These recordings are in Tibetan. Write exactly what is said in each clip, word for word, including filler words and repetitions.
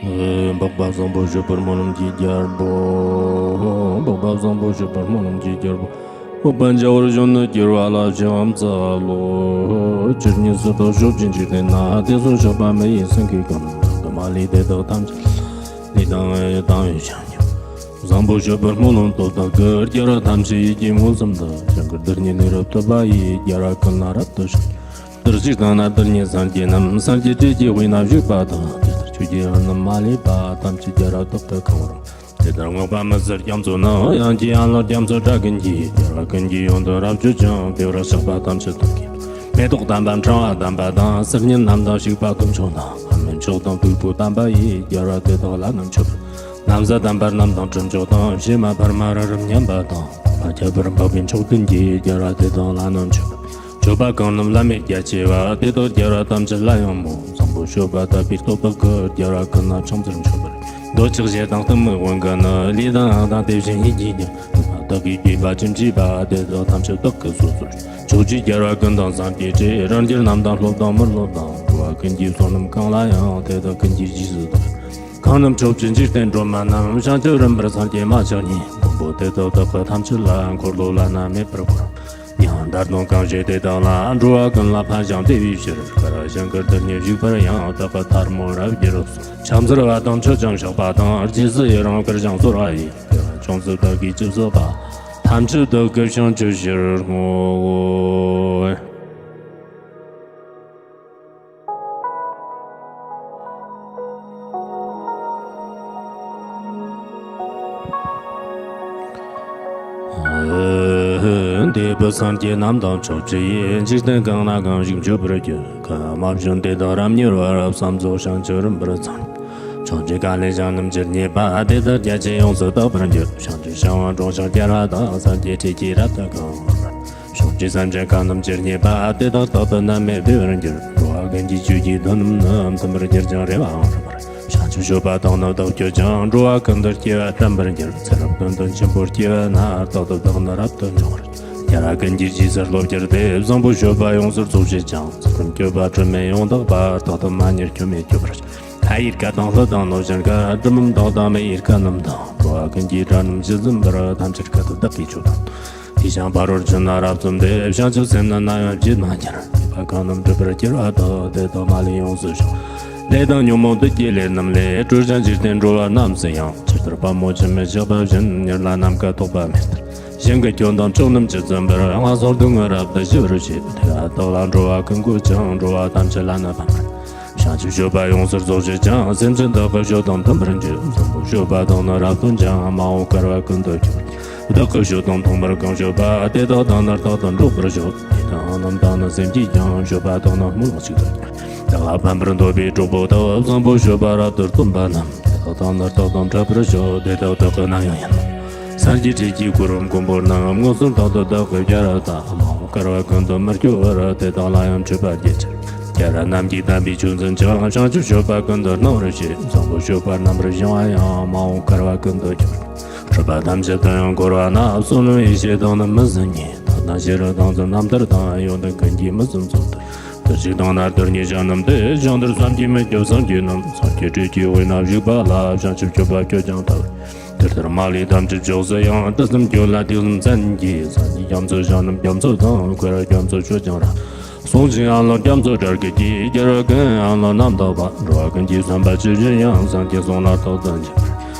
འཕགས་པ་བཟང་པོ་སྤྱོད་པར་སྨོན་ལམ་གྱི་རྒྱལ་པོ། འཕགས་པ་བཟང་པོ་སྤྱོད་པར་སྨོན་ལམ་གྱི་རྒྱལ་པོ། འཕགས་པ་འཇའ་བར་བྱོན་ནས་སྐྱེ་བ་ལ་བྱིན་རླབས་སྩལ་ལོ། ཇི་སྙེད་སུ་དག་སྐྱོབ་ཀྱི་འཇིག་རྟེན་ན། དེ་སོགས་སྐྱོབ་པ་མི་ཡི་སེང་གེ་གང་། བདག་གི་མ་ལུས་དེ་དག་ཐམས་ཅད་ལ། ལུས་དང་ངག་ཡིད་དང་ཡིད་བཞིན་སྙོམས། བཟང་པོ་སྤྱོད་པར་སྨོན་ལམ་སྟོབས་དང་བསྐུལ། རྒྱལ་བ་ཐམས་ཅད་ཡིད་ཀྱིས་མངོན་སུམ་དུ། བྱིན་གྱིས་བདག་ཉིད་ལུས་རབ་ཐོབ་པ་ཡི། རྒྱལ་བ་ཀུན་ལ་རབ་ཏུ་བྱུང་། དེར་གཅིག་ཏུ་ན་དེར་གཉིས་སངས་རྒྱས་རྣམས། སངས་རྒྱས་སྲས་ཀྱི་དབུས་ན་བཞུགས་པ་དང་། དེ་ལྟར་ཆོས་ཀྱི་དབྱིངས་རྣམས་མ་ལུས་པ། ཐམས་ཅད་རྒྱལ་བ་ཐོབ་ཏུ་གང་བར། དེ་ལྟར་མངོན་པ་མི་ཟད་རྒྱ་མཚོ་ནང་། དབྱངས་ཀྱི་ཡན་ལག་རྒྱ་མཚོ་སྒྲ་ཀུན་གྱིས། རྒྱལ་བ་ཀུན་གྱི་ཡོན་ཏན་རབ་བརྗོད་ཅིང་། དེ་བར་གཤེགས་པ་ཐམས་ཅད་ཐུགས་ཀྱི། མེ་ཏོག་དམ་པ་ཕྲེང་བ་དམ་པ་དང་། སིལ་སྙན་རྣམས་དང་བྱུག་པ་དཀོན་མཆོག་དང་། ཨ་མྲ་མཆོག་དང་བདུག་སྤོས་དམ་པ་ཡིས། རྒྱལ་བ་དེ་དག་ལ་ནི་མཆོད་པར། ན་བཟའ་དམ་པ་རྣམས་དང་གྲུབ་མཆོག་དང་། ཕྱེ་མ་འབར་མ་རི་རབ་མཉམ་པ་དང་། ལྷ་ཁྱད་པར་འཕགས་པའི་མཆོག་ཐུན་གྱིས། རྒྱལ་བ་དེ་དག་ལ་ནི་མཆོད་པར། མཆོད་པ་གང་རྣམས་བླ་མེད་རྒྱ་ཆེ་བ། དེ་དག་རྒྱལ་བ་ཐམས་ཅད་ལ་ཡང་སྨོན། བཟང་པོ་སྤྱོད་པ་དག་པའི་སྟོབས་དག་གིས། རྒྱལ་བ་ཀུན་ལ་ཕྱག་འཚལ་མཆོད་པར། འདོད་ཆགས་ཞེ་སྡང་གཏི་མུག་དབང་གིས་ནི། ལུས་དང་ངག་དང་དེ་བཞིན་ཡིད་ཀྱིས་ཀྱང་། བདག་གིས་བསྐུལ་བ་ཅི་མཆིས་པ། དེ་དག་ཐམས་ཅད་བདག་གིས་སོ་སོར་ཕྱོགས་བཅུའི་རྒྱལ་བ་ཀུན་དང་སངས་རྒྱས་སྲས། རང་རྒྱལ་རྣམས་དང་སློབ་དང་མི་སློབ་དང་། འགྲོ་བ་ཀུན་གྱི་བསོད་ནམས་གང་ལ་ཡང་། དེ་དག་ཀུན་གྱི་རྗེས་སུ་བདག་གང་རྣམས་ཕྱོགས་བཅུའི་འཇིག་རྟེན་སྒྲོན་མ་རྣམས། བྱང་ཆུབ་རིམ་པར་སངས་རྒྱས་མ་ཆགས་ཉིད། མགོན་པོ་དེ་དག་བདག་གིས་ཐམས་ཅད་ལ། འཁོར་ལོ་བླ་ན་མེད་པར་བསྐོར། ཡང་བདག་དང་གང་ཞིག་དེ་དག་ལ། འགྲོ་བ་ཀུན་ལ་ཕན་ཞིང་བདེ་བའི་ཕྱིར། བསྐལ་པ་ཞིང་ཁམས་དུ་བཞུགས་པར་ཡང་། བདག་གི་ཐལ་མོ་རབ་བསྒྱུར་གསོལ། ཕྱག་འཚལ་བ་དང་མཆོད་ཅིང་བཤགས་པ་དང་། རྗེས་སུ་ཡི་རང་བསྐུལ་ཞིང་གསོལ་བ་ཡི། དགེ་བ་ཅུང་ཟད་བདག་གིས་ཅི་བསགས་པ། ཐམས་ཅད་བདག་གི་བྱང་ཆུབ་ཕྱིར་བསྔོའོ། འདས་པའི་སངས་རྒྱས་རྣམས་དང་ཕྱོགས་བཅུ་ཡི། འཇིག་རྟེན་གང་ན་གང་ཞིག་མཆོད་པར་བགྱི། གང་མ་བྱོན་དེ་དག་རབ་མྱུར་བར། བསམ་རྫོགས་བྱང་ཆུབ་རིམ་པར་འཚང་། བྱང་ཆུབ་མཁའ་ལས་ཞིང་རྣམས་ཇི་སྙེད་པ། དེ་དག་རྒྱ་ཆེ་ཡོངས་སུ་དག་པར་འགྱུར། བྱང་ཆུབ་ཤིང་དབང་དྲུང་ཞིང་རྒྱལ་བ་དང་། སངས་རྒྱས་སྲས་ཀྱིས་རབ་ཏུ་གང་བར། བྱང་ཆུབ་སེམས་ཅན་གང་རྣམས་ཇི་སྙེད་པ། དེ་དག་རྟག་ཏུ་ནམ་མེད་བདེ་བར་འགྱུར། འགྲོ་བ་ཀུན་གྱི་ཆོས་ཀྱི་དོན་རྣམས་ནི། མཐུན་པར་གྱུར་ཅིང་རེ་བའང་རབ་འབར། བྱང་ཆུབ་སྤྱོད་པ་དག་ནི་བདག་སྤྱོད་ཅིང་། འགྲོ་བ་ཀུན་ཏུ་སྐྱེ་བ་དྲན་པར་འགྱུར། ཚེ་རབས་ཀུན་ཏུ་འཆི་འཕོ་སྐྱེ་བ་ན། རྟག་ཏུ་བདག་ནི་རབ་ཏུ་འབྱུང་བར་འགྱུར། རྒྱལ་བ་ཀུན་གྱི་རྗེས་སུ་སློབ་གྱུར་ཏེ། བཟང་པོ་སྤྱོད་པ་ཡོངས་སུ་རྫོགས་བྱེད་ཅིང་། ཚུལ་ཁྲིམས་སྤྱོད་པ་དྲི་མེད་ཡོངས་དག་པ། རྟག་ཏུ་མ་ཉམས་སྐྱོན་མེད་སྤྱོད་པར་བྱ། ལྷ་ཡི་བཀའ་དང་ཀླུ་དང་ཀླུ་གཤེན་ཁ། གྲུལ་བུམ་དག་དང་མི་ཡི་བཀའ་རྣམས་དང་། འགྲོ་བ་ཀུན་གྱི་སྒྲ་རྣམས་ཇི་ཙམ་པར། ཐམས་ཅད་སྐད་དུ་བདག་གིས་ཆོས་བསྟན་ཏོ། དེ་ཞིང་ཕ་རོལ་ཕྱིན་ལ་རབ་བརྩོན་ཏེ། བྱང་ཆུབ་སེམས་ནི་ནམ་ཡང་བརྗེད་མ་གྱུར། ཉེས་པ་གང་རྣམས་སྒྲིབ་པར་གྱུར་པ་དག། དེ་དག་མ་ལུས་ཡོངས་སུ་བྱང་། ལས་དང་ཉོན་མོངས་བདུད་ཀྱི་ལས་རྣམས་ལས། གྲོལ་ཞིང་འཇིག་རྟེན་འགྲོ་བ་རྣམས་སུ་ཡང་། ཇི་ལྟར་དཔའ་མོ་ཁྱི་མི་ཆགས་པ་བཞིན། ཉེར་ལེན་ནམ་མཁའ་ཐོགས་པ་མེ་ལྟར། ཞིང་གི་ཁྱོན་དང་ཕྱོགས་རྣམས་ཇི་ཙམ་པར། ངན་སོང་སྡུག་བསྔལ་རབ་ཏུ་ཞི་བར་བྱེད། དེ་ལ་བདག་ལ་འགྲོ་བ་ཀུན་བཀོད་ཅིང་། འགྲོ་བ་ཐམས་ཅད་ལ་ནི་ཕན་པར། བྱང་ཆུབ་སྤྱོད་པ་ཡོངས་སུ་རྫོགས་བྱེད་ཅིང་། སེམས་ཅན་དག་གི་སྤྱོད་དང་མཐུན་པར་འགྱུར། བཟང་པོ་སྤྱོད་པ་དག་ནི་རབ་སྟོན་ཅིང་། མ་འོངས་བསྐལ་པ་ཀུན་ཏུ་སྐྱོབ་པར། བདག་གི་སྤྱོད་དང་མཐུན་པར་གང་སྤྱོད་པ། དེ་དག་དང་ནི་རྟག་ཏུ་འགྲོགས་པར་ཤོག། དེ་དག་རྣམས་དང་ནི་སེམས་ཀྱིས་ཀྱང་། སྤྱོད་པ་དག་ནི་སྨོན་ལམ་གཅིག་ཏུ། བདག་ལ་ཕན་པར་འདོད་པའི་གྲོགས་པོ་དག། བཟང་པོ་སྤྱོད་པ་རབ་ཏུ་སྟོན་པ་རྣམས། དེ་དག་དང་ནི་རྟག་ཏུ་འཕྲད་པར་ཤོག། དེ་དག་བདག་གིས་ནམ་ཡང་ཡིན་ནོ། སངས་རྒྱས་སྲས་ཀྱི་གོ་རིམ་མགོན་པོ་རྣམས། མངོན་སུམ་རྟག་ཏུ་བདག་གི་རྒྱུད་ལ་བལྟ། མ་འོངས་བསྐལ་པ་ཀུན་ཏུ་མི་སྐྱོ་བར། དེ་དག་ལ་ཡང་མཆོད་པ་བགྱིད་ཕྱིར། རྒྱལ་བ་རྣམས་ཀྱི་དམ་པའི་ཆོས་འཛིན་ཅིང་། བྱང་ཆུབ་སྤྱོད་པ་ཀུན་ཏུ་སྣང་བར་བྱེད། བཟང་པོ་སྤྱོད་པ་རྣམ་པར་བཞེངས་པ་ཡང་། མ་འོངས་བསྐལ་པ་ཀུན་ཏུ་སྐྱོབ་པར། སྲིད་པ་ཐམས་ཅད་དུ་ཡང་འཁོར་བ་ན། བསོད་ནམས་ཡེ་ཤེས་དག་ནི་མི་ཟད་རྙེད། དག་དང་ཤེས་རབ་དང་ཚུལ་རྣམ་ཐར་དང་། ཡོན་ཏན་ཀུན་གྱིས་མི་ཟད་འཚོ་སྟེ། དེར་གཅིག་ཏུ་ན་དེར་གཉིས་ཞིང་རྣམས་ཏེ། ཞིང་དེར་བསམ་གྱིས་མི་ཁྱབ་སངས་རྒྱས་རྣམས། སངས་རྒྱས་སྲས་ཀྱི་དབུས་ན་བཞུགས་པ་ལ། བྱང་ཆུབ་སྤྱོད་པ་ཁྱོད་ཀྱང་དག། དེ་ལྟར་མ་ལུས་ཐམས་ཅད་མཆོག་ཏུ་ཡང་། དུས་གསུམ་ཁྱོད་ལ་དུས་གསུམ་མཚན་གྱི། སངས་རྒྱས་རྒྱ་མཚོ་ཞིང་རྣམས་རྒྱ་མཚོ་དང་། འཁོར་བའི་རྒྱ་མཚོ་ཆོས་ཀྱང་རབ། གསུང་ཞིང་ཡན་ལག་རྒྱ་མཚོ་སྒྲ་སྐད་ཀྱིས། རྒྱལ་བ་ཀུན་ཡང་ལ་རྣམ་དག་པ། འགྲོ་བ་ཀུན་གྱི་བསམ་པ་ཇི་བཞིན་དབྱངས། སངས་རྒྱས་གསུང་ལ་རྟག་ཏུ་འཇུག་པར།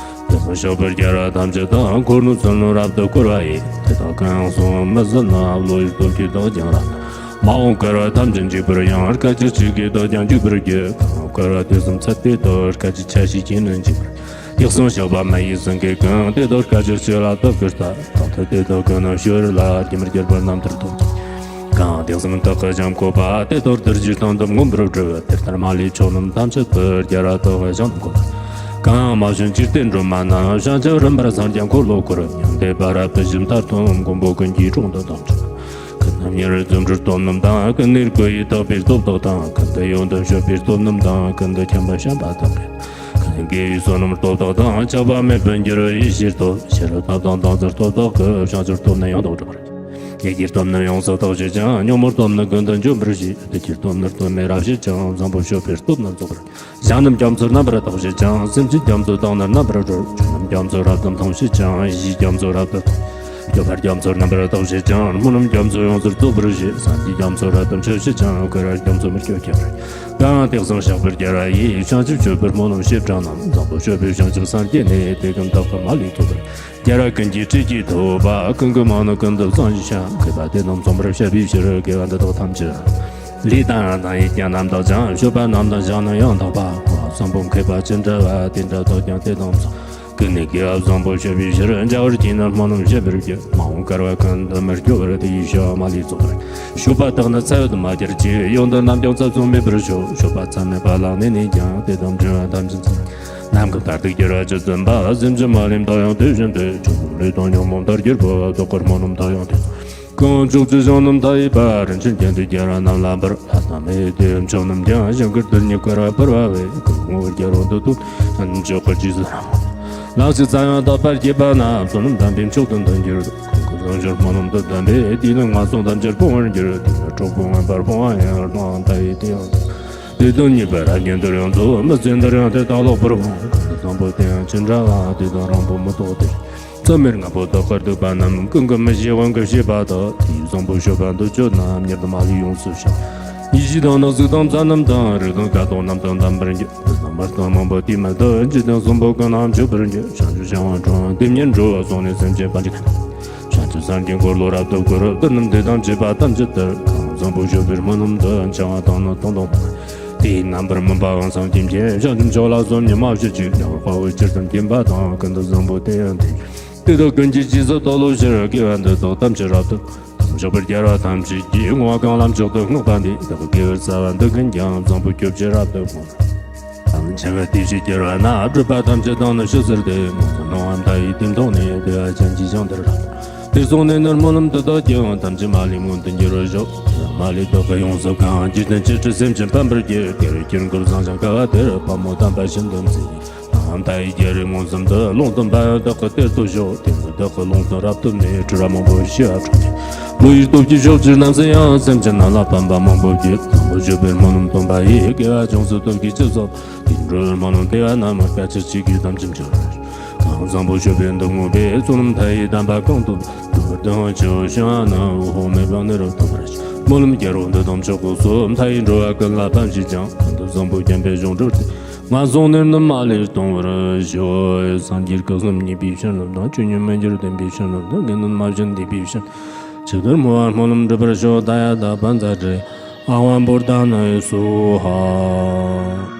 དེ་ཚུལ་ཤོག་པའི་རྒྱལ་བ་ཐམས་ཅད་དང་། འཁོར་ལོ་ཚུལ་རྣམས་རབ་ཏུ་བསྐོར་བ་ཡི། དེ་དག་ཀུན་ཡང་གསུང་མི་ཟད་ན། བློ་ཡི་སྟོབས་ཀྱིས་བདག་ཀྱང་རབ། མ་འོངས་བསྐལ་པ་ཐམས་ཅད་འཇིག་པར་ཡང་། སྐད་ཅིག་གཅིག་གིས་བདག་ཀྱང་འཇིག་པར་འགྱུར། གང་བསྐལ་པ་དུས་གསུམ་ཚད་མེད་དུ། སྐད་ཅིག་ཆ་ཤས་ཀྱིས་ནི་འཇིག་པར། དེ་གསུང་བཤགས་པ་མི་ཡི་སེང་གེ་ཀུན། དེ་དག་སྐད་ཅིག་གཅིག་ལ་བདག་གིས་བལྟ། རྟག་ཏུ་དེ་དག་ཀུན་ནི་ཕྱི་རོལ་ལ། སྐྱེ་མེད་གྱུར་པ་རྣམ་ཐར་ཐོབ་ཀྱང་། གང་དེ་གསུམ་དག་གི་བྱམས་བཀོད་པ། དེ་དག་དུས་གཅིག་སྟོང་དུ་མངོན་པར་བསྒྲུབ། དེ་ལྟར་མ་ལུས་ཕྱོགས་རྣམས་ཐམས་ཅད་དུ། རྒྱལ་བ་དག་གི་བྱང་དུ་བཀོད་པ། གང་མ་བྱོན་འཇིག་རྟེན་སྒྲོན་མ་རྣམས། བྱང་ཆུབ་རིམ་པར་སངས་རྒྱས་འཁོར་ལོ་བསྐོར། མྱང་འདས་པ་རབ་ཏུ་ཞི་མཐར་ཐུག། མགོན་པོ་ཀུན་གྱི་དྲུང་དུ་དམ་ཆོས། ཀུན་ནས་མྱུར་བར་རྫུ་འཕྲུལ་སྟོབས་རྣམས་དང་། ཀུན་ནས་བསྐུལ་བའི་དག་པའི་སྟོབས་དག་དང་། ཀུན་ཏུ་ཡོན་ཏན་སྤྱོད་པའི་སྟོབས་རྣམས་དང་། ཀུན་ཏུ་མཁྱེན་པ་བྱམས་པ་དག་གི། ཀུན་ནས་དགེ་བའི་བསོད་ནམས་སྟོབས་དག་དང་། ཆགས་པ་མེད་པར་འགྱུར་བའི་ཡེ་ཤེས་སྟོབས། ཤེས་རབ་ཐབས་དང་དམ་ཚིག་སྟོབས་དག་གིས། བྱང་ཆུབ་སྟོབས་རྣམས་ཡང་དག་སྒྲུབ་པར། སྐྱེ་འཆིའི་སྟོབས་ནི་ཡོངས་སུ་དག་བྱེད་ཅིང་། ཉོན་མོངས་སྟོབས་ནི་ཀུན་ཏུ་འཇོམས་པར་བྱེད། བདེ་འཆིའི་སྟོབས་ནི་སྟོབས་མེད་རབ་བྱེད་ཅིང་། བཟང་པོ་སྤྱོད་པའི་སྟོབས་ནི་རྫོགས་པར། ཞིང་རྣམས་རྒྱ་མཚོ་རྣམ་པར་དག་བྱེད་ཅིང་། སེམས་ཅན་རྒྱ་མཚོའི་གདངས་ནི་རྣམ་པར་སྒྲོལ། ཆོས་རྣམས་རྒྱ་མཚོ་རབ་ཏུ་མཐོང་བྱེད་ཅིང་། ཡེ་ཤེས་རྒྱ་མཚོ་རབ་ཏུ་མཐོང་། སྤྱོད་པ་རྒྱ་མཚོ་རྣམ་པར་དག་བྱེད་ཅིང་། སྨོན་ལམ་རྒྱ་མཚོ་ཡོངས་སུ་རྫོགས་པར་བྱེད། སངས་རྒྱས་རྒྱ་མཚོ་རབ་ཏུ་མཆོད་བྱེད་ཅིང་། བསྐལ་པ་རྒྱ་མཚོ་མི་སྐྱོ་ཁྱབ་པར། གང་དེ་བཟང་བཤགས་པར་རྒྱལ་བ་ཡིས། བྱང་ཆུབ་སྤྱོད་པར་སྨོན་ལམ་བྱེད་པ་རྣམས། བཟང་པོ་སྤྱོད་པའི་བྱང་ཆུབ་སངས་རྒྱས་ནས། དེ་ཀུན་བདག་གི་མ་ལུས་ཐོབ་པར། རྒྱལ་བ་ཀུན་གྱི་སྲས་ཀྱིས་ཐོབ་པ། ཀུན་གྱི་མ་ནོར་ཀུན་ཏུ་བཟང་ཞིང་བྱང་། མཁས་པ་དེ་རྣམས་མཚུངས་པར་བཤད་པའི་ཕྱིར། དགེ་བ་འདི་དག་ཐམས་ཅད། ལས་དང་དང་ཡིན་ཀྱང་རྣམ་དག་ཅིང་། སྤྱོད་པ་རྣམས་དང་ཕྱག་རྣམས་ཡང་དག་པ། བཟང་པོ་མཁས་པ་ཅི་འདྲ་བ། དེ་འདྲ་ཐོབ་ཀྱང་དེ་དང་མཚུངས། ཀུན་ནས་དགེ་བ་བཟང་པོ་སྤྱོད་པའི་ཕྱིར། བྱ་བར་བགྱིས་ནས་སྨོན་ལམ་བྱེད་པར་བགྱི། མ་འོངས་བསྐལ་པ་ཀུན་ཏུ་མི་སྐྱོ་བར། དེ་ཡི་བྱ་བ་མ་ལུས་རྫོགས་པར། སྤྱོད་པ་དག་ནི་ཚ་བས་མ་བསྐྱུར་ཅིག། ཡང་དག་རྣམས་ཀྱང་ཚ་ཚུགས་མེད་པར་ཤོག། སྤྱོད་པ་ཚད་མེད་པ་ལ་གནས་ནས་ཀྱང་། དེ་དག་འབྲིང་བ་ཐམས་ཅད་ཚར། ནམ་མཁའ་ལྟར་དུ་རྒྱལ་བ་ཇི་ཙམ་པ། སེམས་ཅན་མ་ལུས་མཐའ་ཡང་དེ་བཞིན་ཏེ། ཆོས་དང་ལས་དང་ཉོན་མོངས་མཐར་གྱུར་པ། བདག་གིར་སྨོན་ལམ་མཐའ་ཡང་དེ་ཙམ། གང་ཕྱོགས་ཀྱི་ཞིང་རྣམས་མཐའ་ཡས་པ། རིན་ཆེན་ཁྱོན་ཏེ་རྒྱལ་བ་རྣམས་ལ་འབུལ། ལྷ་དང་མིའི་དེའི་མཆོག་རྣམས་ཀྱང་། ཞིང་ཁར་དུ་ནི་བསྐོར་བ་འབུལ་བ་བས། གང་ངོ་བོ་རྒྱལ་པོ་འདི་དག་ཐམས་ཅད་བསྐོར་ཅིག་ཟེར། ལམ་ཞིག་ཙམ་ཡང་དག་པར་སྐྱེས་པ་ན། བསོད་ནམས་དམ་པའི་མཆོག་ཏུ་འདོད་འགྱུར། གང་གི་བཟང་སྤྱོད་སྨོན་ལམ་དུ་ལྡན་པས། དེས་ནི་ངན་སོང་ཐམས་ཅད་སྤོང་བར་འགྱུར། དེས་ནི་གྲོགས་པོ་ངན་པར་སྤོང་བ་ཡིན། སྣང་བ་མཐའ་ཡས་དེ་ཡང་དེ་དང་ཉེ་བར་རབ་ཉན་དུ་ཡང་རྫོགས། མི་ཚེ་འདིར་ཡང་དེ་དག་ལོག་པར་འོང་། གང་དུ་བཟང་པོ་དེ་ཡང་ཅི་འདྲ་བ། དེ་དག་རིང་པོ་མི་ཐོགས་ཏེ། ཚད་མེད་ལྔ་པོ་དག་གིར་སྡུག་པ་རྣམས། ཀུན་གྱི་མི་ཤེས་དབང་གིས་བྱས་པ་དག། དེ་ཡི་བཟང་པོ་སྤྱོད་པ་འདི་སྤྱོད་ན། མྱུར་དུ་མ་ལུས་ཡོངས་སུ་བྱང་། ཡེ་ཤེས་དང་ནི་གཟུགས་དང་མཚན་རྣམས་དང་། རིགས་དང་ཀ་དོག་རྣམས་དང་ལྡན་པར་འགྱུར། དེ་ཚོ་མི་གཏོང་མང་པོ་དེ་མི་ཐུབ། འཇིག་རྟེན་གསུམ་པོ་ཀུན་ལ་མཆོད་པར་འགྱུར། བྱང་ཆུབ་བྱ་བ་འགྲོ་བ་འདི་སྙེད་འགྲོ་བ་སོང་ནས། སེམས་ཅན་ཕན་ཕྱིར། བྱང་ཆུབ་སངས་རྒྱས་འཁོར་ལོ་རབ་ཏུ་བསྐོར། དེ་རྣམས་དེ་དང་བཅས་པ་ཐམས་ཅད་དུ། གང་བཟང་པོ་སྤྱོད་པའི་སྨོན་ལམ་འདི། འཆང་བ་དང་ནི་མཐོང་དང་མཐོང་། དེའི་རྣམ་པར་སྨིན་པའང་སངས་རྒྱས་མཁྱེན། བྱང་ཆུབ་མཆོག་ལ་བསམ་གྱིས་མ་བྱས་ཅིག། རྒྱལ་བ་དཔའ་བོས་ཇི་ཙམ་མཁྱེན་པ་དང་། ཀུན་ཏུ་བཟང་པོ་དེ་ཡང་དེ། དེ་དག་ཀུན་གྱི་རྗེས་སུ་བདག་སློབ་ཕྱིར། དགེ་བ་འདི་དག་ཐམས་ཅད་རབ་ཏུ་བསྔོ། འཇུག་པར་རྒྱལ་བ་ཐམས་ཅད་ཀྱིས། བསྔོ་བ་གང་ལ་མཆོག་ཏུ་བསྔགས་པ་འདི། བདག་གི་དགེ་བའི་རྩ་བ་འདི་ཀུན་ཀྱང་། བཟང་པོ་སྤྱོད་ཕྱིར་རབ་ཏུ་བསྔོ། དམ་ཆོས་ཀྱི་དེ་བཞིན་རྒྱལ་བ་ན། སྒྲུབ་པ་ཐམས་ཅད་དང་ནི་ཕྱི་ཟེར་ཏེ། མངོན་སུམ་སྣང་བ་མཐའ་ཡས་དེ་མཐོང་ནས། བདེ་བ་ཅན་གྱི་ཞིང་དེར་རབ་ཏུ། དེར་སོང་ནས་ནི་སྨོན་ལམ་འདི་དག་ཀྱང་། ཐམས་ཅད་མ་ལུས་མངོན་དུ་འགྱུར་བར་ཤོག། མ་ལུས་བདག་གིས་ཡོངས་སུ་གང་། འཇིག་རྟེན་ཅི་སྲིད་སེམས་ཅན་ཕན་པར་བགྱི། དགེ་བའི་དཀྱིལ་འཁོར་བཟང་ཞིང་དཀའ་བ་དེར། དཔའ་མོ་དམ་པ་ཤིན་ཏུ་མཛེས། མཐའ་ཡས་རྒྱལ་རིགས་མངོན་སུམ་དུ། ལུང་སྟོན་པ་ཡང་བདག་གི་གཏེར་དུ་ཞོག། དེ་ནས་བདག་གིས་ལུང་སྟོན་རབ་ཏུ་སྨྲས། འཁྲུལ་བ་མང་པོ་ཞི་བར་སྤྲོས་ཏེ། བློ་ཡི་སྟོབས་ཀྱིས་ཕྱོགས་བཅུ་རྣམ་སེལ་ཡང་། སེམས་ཅན་རྣམས་ལ་ཕན་པ་མང་པོ་བགྱིད། བཟང་པོ་སྤྱོད་པའི་སྨོན་ལམ་སྟོན་པ་ཡིས། དགེ་བ་ཅུང་ཟད་སྟོབས་ཀྱིས་ཅི་བསགས། དེ་འགྲུབ་པར་སྨོན་ལམ་འདི་བ་ན། མི་སྐད་ཅིག་གཅིག་གིས་ཐམས་ཅད་འགྲུབ་པར་ཤོག། གང་བཟང་པོ་སྤྱོད་པས་འདི་བསྔོས་པས། བསོད་ནམས་མཐའ་ཡས་དམ་པ་གང་ཐོབ། དུ་བ་དང་ཆུ་བོ་བྱིང་བ་ན། འོད་དཔག་མེད་པ་ནི་རབ་ཐོབ་པར་ཤོག། སྨོན་ལམ་རྒྱལ་པོ་འདི་དང་མཆོག་གི་གསུམ། མཐའ་ཡས་འགྲོ་བ་ཀུན་ལ་ཕན་བྱེད་ཅིང་། ཀུན་ཏུ་བཟང་པོ་བརྒྱན་པའི་གཞུང་གྲུབ་སྟེ། ངན་སོང་ནད་རྣམས་མ་ལུས་ལྟུང་བར་ཤོག། སངས་རྒྱས་སྐུ་གསུམ་བརྙེས་པའི་བྱིན་རླབས་དང་། ཆོས་ཉིད་མི་འགྱུར་བདེན་པའི་བྱིན་རླབས་དང་། དགེ་འདུན་མ་བྱོན་འདས་པའི་བྱིན། ཇི་ལྟར་མོས་པ་སྨོན་ལམ་འགྲུབ་པར་ཤོག། ད་ཡ་ད་བཛྲ་ཨ་ཝ་བོ་དྷ་ནཱ་ཡེ་སྭཱ་ཧཱ།